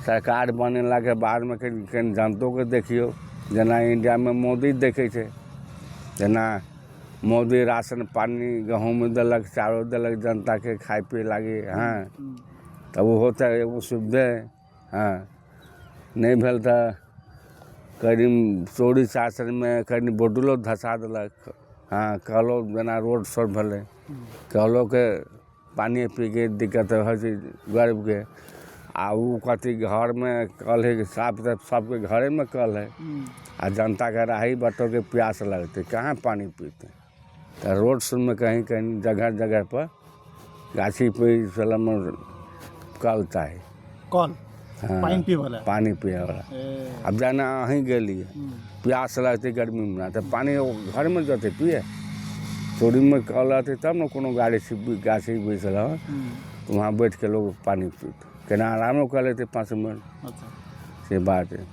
सरकार बनेलाके बादमे कनि कनि जनतोके देखियौ, जेना इण्डियामे मोदी देखै छै, जेना मोदी राशन पानि गहूँम देलक, चाउर देलक जनताके खाय पियै लागी। हँ, तऽ ओहो तऽ एगो सुविधे हइ। हँ, नहि भेल तऽ कनि चोरी चाचरमे कनि बॉर्डरो धँसा देलक। हँ, कलो जेना रोड सब भेलै, कलोके पानिए पीके दिक्कत होइ छै गरीबके। आ ओ कथी घरमे कल हइ साफ तऽ सबके घरेमे कल हइ, आ जनताके राही बटोहके प्यास लगतै, कहाँ पानि पीतै? तऽ रोड सबमे कहीँ कहीँ जगह जगहपर गाछी वृक्ष सबमे कल चाही। कल? हँ। पानि पीबऽ लए? पानि पियैवला। आब जेना अहीँ गेलियै, प्यास लगतै गर्मीमे, तऽ पानि घरमे जेतै पियै? चोरीमे कल रहतै तब ने, कोनो गाड़ी गाछी वृक्ष रहत तऽ वहाँ बैठिके लोक पानि पीतै, केना आरामो कऽ लेतै 5 मिनट। से बात हइ।